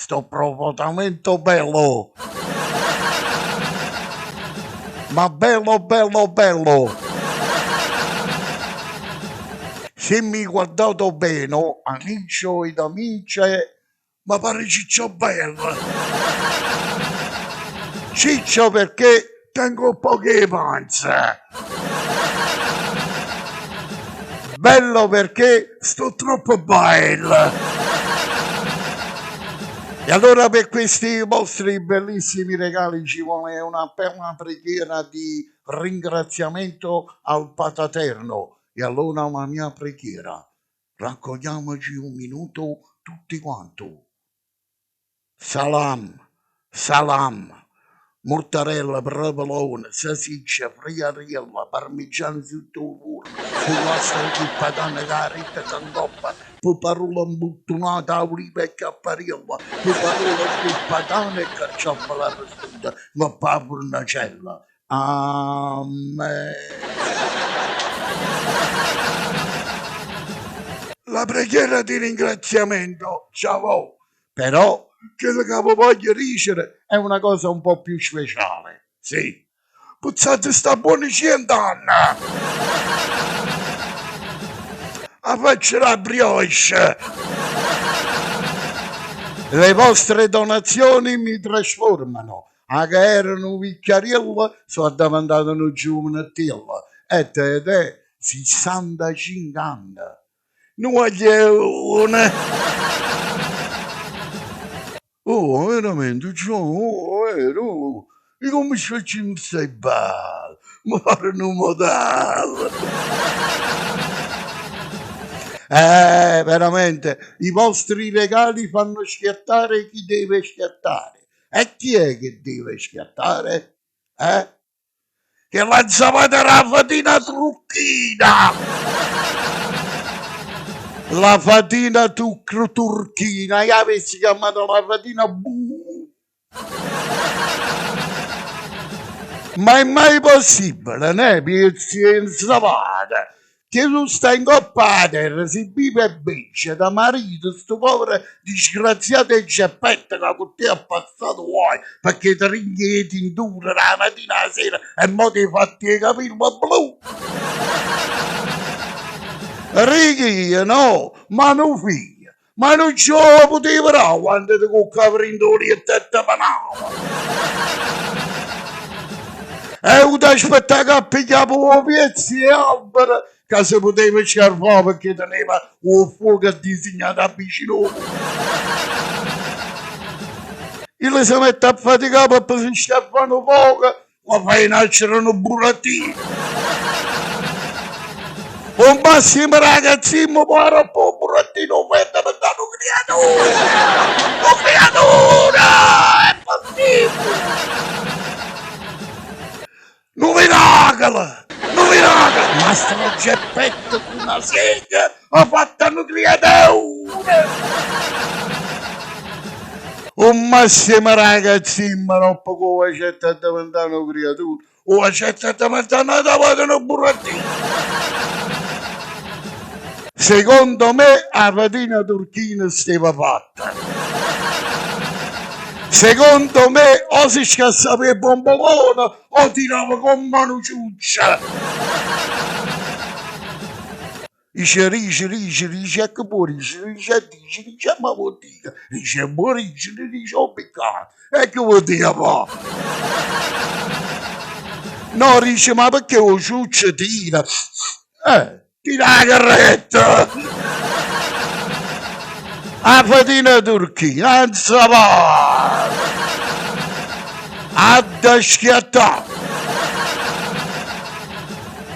Sto profondamente bello! Ma bello bello bello! Se mi guardate bene, amici ed amiche, me pare Ciccio Bello. Ciccio perché tengo 'o poco 'e panza. Bello perché sto troppo bello. E allora per questi vostri bellissimi regali ci vuole una bella preghiera di ringraziamento al Pataterno. E allora la mia preghiera, raccogliamoci un minuto tutti quanti. Salam, salam, murtarella, provolone, sasiccia, friariella, parmigiano sott' 'o furno, pullastro cu 'e patane cu 'a ricotta 'ncoppa, puparuole 'mbuttunate, aulive e chiapparielle, puparuole cu 'e patane e carcioffole arrostute 'ncopp' 'a furnacella. Amen. La preghiera di ringraziamento, ciavò, però chello ca ve voglio dicere è una cosa un po' più speciale, sì, puzzate sta buono cient'anne! 'A faccia d' 'a brioche! Le vostre donazioni mi trasformano, 'A che ero nu vicchiariello so' addeventato nu giuvinettiello e te te sissantacinch'anne. Nu guaglione! Oh, veramente, Gio, oh, vero, oh, e comme sfaccimmo stai bello, me pare nu modello. Veramente, i vostri regali fanno schiattare chi deve schiattare. E chi è che deve schiattare? Eh? Chella 'nzavata d' 'a fatina trucchina! La fatina turchina, io avessi chiamata la fatina buh! Ma è mai possibile, neh, piezz' 'e 'nzavata, Che tu stai 'ncopp' 'a terra, si vivo e beccio, te marite stu povero disgraziato 'e Geppetto ca cu te ha passato guai pecché te ringhie 'e tinture d' 'a matina 'a sera e mo t'hê fatto 'e capille blu. Rico io, no, ma nu figlio, ma nun ce 'o putive dà quando te cuccave dint' 'o lietto e te menava? Hê avuto aspettà ca pigliava 'o piezzo 'e albero ca se puteva scarfà pecché teneva 'o fuoco disegnato vicino 'o muro. Chillo se mette a faticà pe se scarfà nu poco 'O faje nascere nu burattino. O massimo d' 'a cazzimma po' aropp' 'o burattino 'o faje addeventà nu criatura! Nu criatura! È possibile! Nu miracolo! Nu miracolo! Mastro Geppetto cu na sega ha fatto nu criatura! O massimo d' 'a cazzimma doppo ca 'o facette addeventà nu criaturo, 'o facette addeventà n'ata vota nu burattino. Secondo me 'a fatina turchina steva fatta. Secondo me o si scassava 'e bombolone o tirava comm' a nu ciuccio. Dice, dice, dice, dice e che vuò dicere, dice e dice, dice e ma vuò dire, dice e vuò dicere, dice 'o peccato, e che vuò dire po'? No, dice, ma pecché 'o ciuccio tira? Tira 'a carretta! 'A fatina turchina, 'a 'nzavata! Adda schiattà!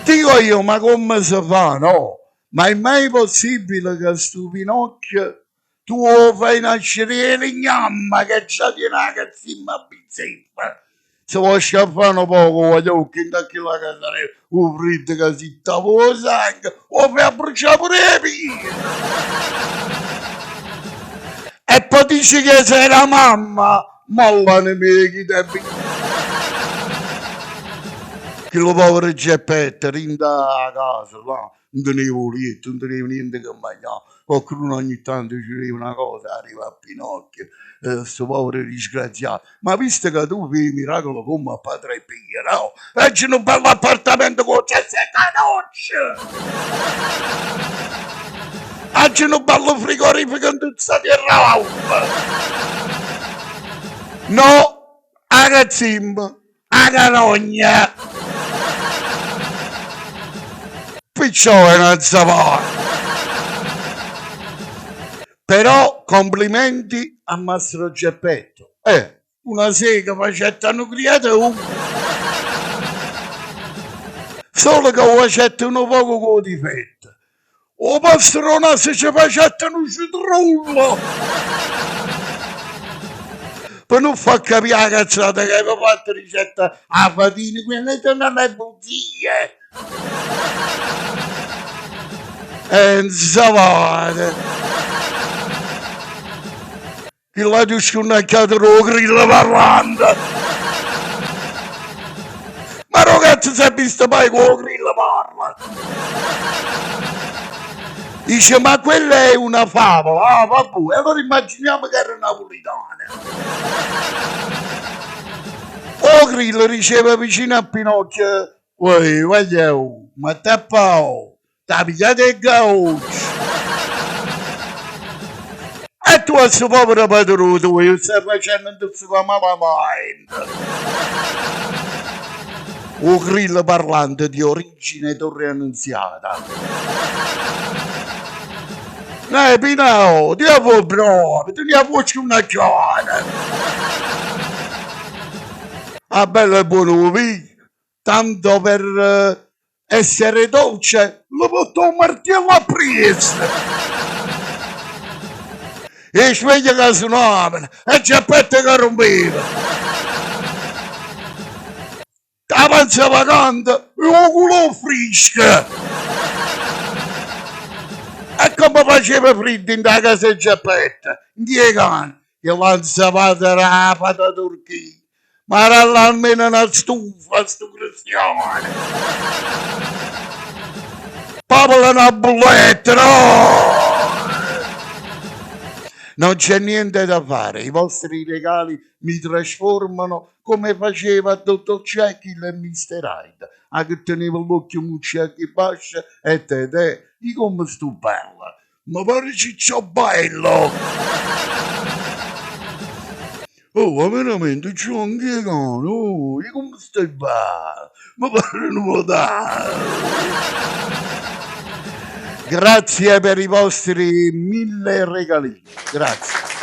Dico io, ma comme se fa, no? Ma è mai possibile che stu Pinocchio tu 'o fai nascere 'e lignamme che già tiene 'a cazzimma a bizzeffa? Se vo' scarfà nu poco, guagliò, che 'int'a chella casarella 'o friddo ca si ittava 'o sangue, 'o fai abbrucià pure 'e piede! E po' dice che sei la mamma! Ma l'anema 'e chi t'è Chillo povero Geppetto dint' 'a casa là, nun teneva 'o lietto, nun teneva niente che magnà. Qualcuno ogni tanto ci deve una cosa, arriva a Pinocchio, 'sto povero disgraziato. Ma visto che tu fai miracolo come a Padre Pio, no? Facci nu bello appartamento con cesso e canoccia! Facci nu bello frigorifico in tutta terra aupa! No, 'a cazzimma, 'a carogna! Picciò è na zavata! Però complimenti a Mastro Geppetto, eh, una sega facette a nu criaturo, solo che 'o facette nu poco cu 'o difetto, 'o posto d' 'o naso ce facette nu citrullo pe nun fa capì 'a cazzata che aveva fatto dicette 'a fatina, quelle non è bugie. E 'nzavate. Chill'atu scunnacchiato d' 'o grillo parlante. Ma d' 'o cazzo s'è visto mai che 'o grillo parla? Dice, ma quella è una favola. Ah, vabbè, e allora immaginiamo che era napulitana. O grillo diceva vicino a Pinocchio, Uè, guagliò, ma te pò, t'ha pigliato 'e gauce? E tu a sto povero padrone tuo stai facenno 'ntussecà malamente. O grillo parlante di origine Torre Annunziata. Neh, Pinò, ti 'a vuò proprio, tu ne 'a vuò cchiù na chiara. Ah, bello e buono 'o vino, tanto per essere dolce, le porto 'o martiello appriesso. 'E sveglie ca sunavano e Geppetto ca rumpeva. 'A panza vacante e 'o culo frisco. E comme faceva friddo 'int' 'a casa 'e Geppetto, 'nti 'e cane, chella 'nzavata d' 'a fata Turchina. Ma dalla almeno na stufa a stu cristiano. Pavalo na bulletta, no! Non c'è niente da fare, i vostri regali mi trasformano come faceva Dottor Jekyll e Mr. Hyde, a che teneva l'occhio mucciato 'e bascio e te te, i come sto bello, Me pare Ciccio Bello! Oh, ma veramente c'ho anche 'e cane, oh, i come stai bello! Me pare nu modello! Grazie per i vostri mille regalini, grazie.